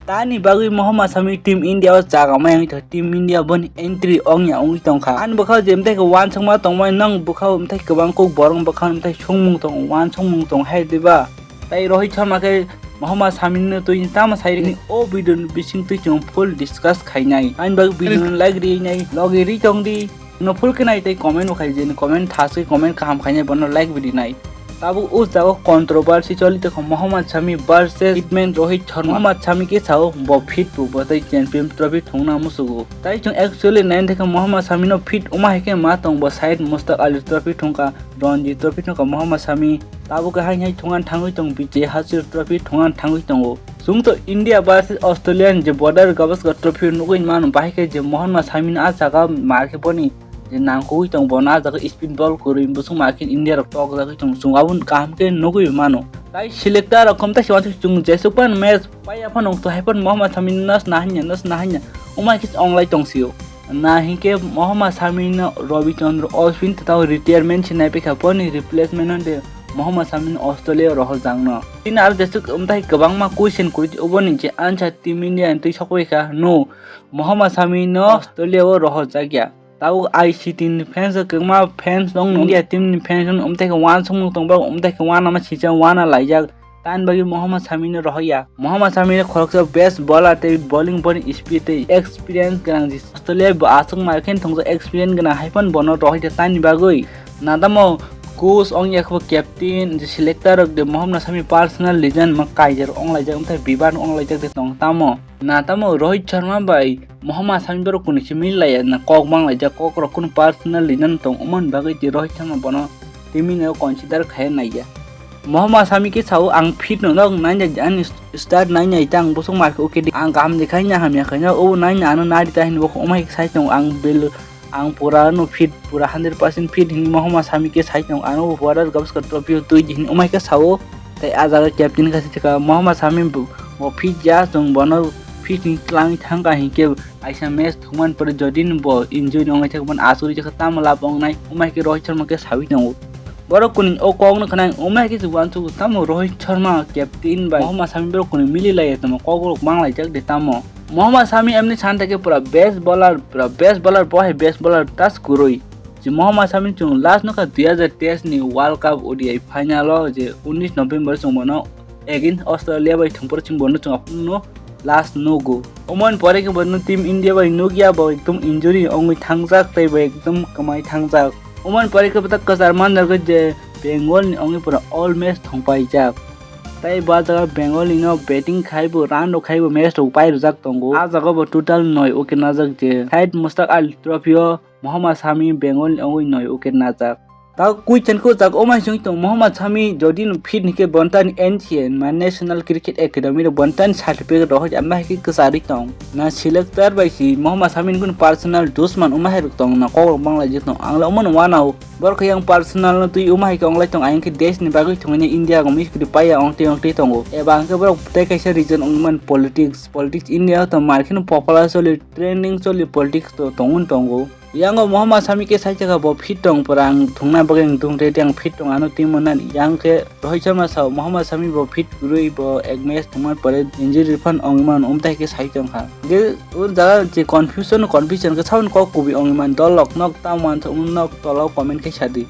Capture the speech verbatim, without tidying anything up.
Tani bagwi Mohammad Sami Team India o chaga mai wngwi tong, Team India boni entry ongya wngwi tongkha. Ani bwkhao je mthaikhe uansukma tongmani, nwng bwkhao mthai kwbang kuk borok bwkhao mthai songmung tong, uansukmung tong hai diba? Tai Rohit Sharma khe Mohammad Sami no twi tamo sai rini, o video ni bising twi chwng full discuss khainai. Ani bagwi video no like rinai, logi ri tongdi. No full khe nai tei comment bo khai, jeni comment thaswi comment kaham khainai bono like bo rinai. Tabuk o jaga controversy choli tongkha Mohammad Sami versus Hitman Rohit Sharma. Mohammad Sami khe sao bo fit bo, bo tei champion trophy thungna musugo. Tai chwng actually nai thangkha Mohammad Sami no fit wngma hai khe ma tong, bo Syed Mushtaq Ali trophy thungkha, Ranji trophy thungkha Mohammad Sami. Tabuk hai hai thungan thangwi tong, B J Hazare trophy thungan thangwi tongo. Chwng to India versus Australia ni je Border Gavaskar trophy nugwi mano, bahai khe je Mohammad Sami no a jaga mar khe boni je nangkukwi tong, bono a jaga spin ball kwrwi bwswk ma khe India rok tokjagwi tong, chwng aboni kaham khe nugwi mano. Tai selector rok khum ta se uansuk chwng jesukphano match paiya phano to hai phano Mohammad Sami no nas na hanya, nas na hanya wngma khe onglai tong sio. Na hinkhe Mohammad Sami no Ravi Chandra Ashwin tei retirement se nai paikha, boni replacement no de Mohammad Sami no Australia rohorjakno. Tini aro jesuk mthai kwbangma question kwrwi, oboni je answer Team India ni twi sok paikha, no, Mohammad Sami no Australia o rohorjakya. Tabuk I C T ni fans o kwbangma fans tong, India team ni fans tong, umthaikhe uansukmung tong, bak umthaikhe uanama sijak, uana laijak. Tani bagwi Mohammad Sami no rohorya. Mohammad Sami no khoroksa best bowler tei bowling boni speed tei experience gwnang, je Australia bo aswk mai khe thongjak experience gwnang, hai phano bono rohorya tani bagwi. Nadamo coach ongya khe bo captain, je selector rok de Mohammad Sami personal legend ma kaijer onglaijak, umthai bibar onglaijak de tong tamo. Na tamo Rohit Sharma bai Mohammad Sami borok kunu se mili laiya, na kok banglaijak, kok rok kunu personal reason tong, omoni bagwi tei Rohit Sharma bono team ni consider khaiya naiya. Mohammad Sami khe sao, "Ang fit no, nok nai nai ani start nai nai ta, ang bosong mar khe okay di, ang kaham de khai na hamya khai na, obo nai na ano nari ta," hinwi bo omai sai tong, ang bel Ang pura no fit, pura hundred percent fit hinwi Mohammad Sami khe sai tong, ano Border Gavaskar trophy o twi di hinwi omai khe sao. Tei a jaga captain khe sai thangkha Mohammad Sami bo, bo fit ya, chwng bono fit hinwi twlangwi thangkha hinkhe kaisa match thwngmani pore jodi no bo injury wngnai thangkha, bono asugwi thangkha, tamo lab wngnai, omai khe Rohit Sharma khe saui tongo. Borok kunu o kok no khwnai, omai khe se uansukgo, tamo Rohit Sharma captain bai Mohammad Sami borok kunu mili laiya tongma, kok rok banglaijak de tamo. Mohammad Sami emni san thake pura best bowler, pura best bowler, bo hai best bowler tas kwrwi. Je Mohammad Sami chwng last nukha dui hazar teis ni World Cup O D I final o, je unis November chwng bono against Australia bai thwngphuru chwng bono chwng aphuru no last nugo. Omoni pore khe bono Team India bai nukya, bo ekdom injury ongwi thangjak tei bo ekdom kwmai thangjak. Omoni pore khe bwtha kwchar manjak je Bengal ni ongwi pura all match thwngpaijak. Tei bo jaga Bengali no batting khai bo, run rok khai bo, match rok pai rwjak tongo. A jaga bo total noi wicket najak je Syed Mushtaq Ali trophy o Mohammad Sami Bengali ongwi noi wicket najak. Ta kuichen ko jaga omai song tong Mohammad Sami jodi no fit hike bontani N C A, ma National Cricket Academy ro bontani certificate rohor amma hike kwcharwi tong. Na selector bai si Mohammad Sami ni personal dusman wngma hai rok tong na kok rok banglaijak tong. Ang le omo no wanao. Borok khe yang personal no twi wngma hai khe wnglai tong, ayang khe desh ni bagwi thwngwi India gomwi kwrwi paiya ongtwi ongtwi tongo. Eba hwnkhe borok tei kaisa reason wngmani politics. Politics India o tong mar kheno popular choli, trending choli politics to tongwi tongo. Yango Mohammad Sami khe sai thangkha bo fit tong pura ang thwngna bagwi ang dung ready ang fit tong ano team o nani. Yang khe Rohit Sharma sao, Mohammad Sami bo fit kwrwi, bo ek match tongmani pore injury phano wngwi mano, umtai khe sai tongkha. Ge o jaga je confusion, confusion khe saboni kok kubui wngwi mano, dol rok nok tamo uansuk nok tolao comment khe sadi.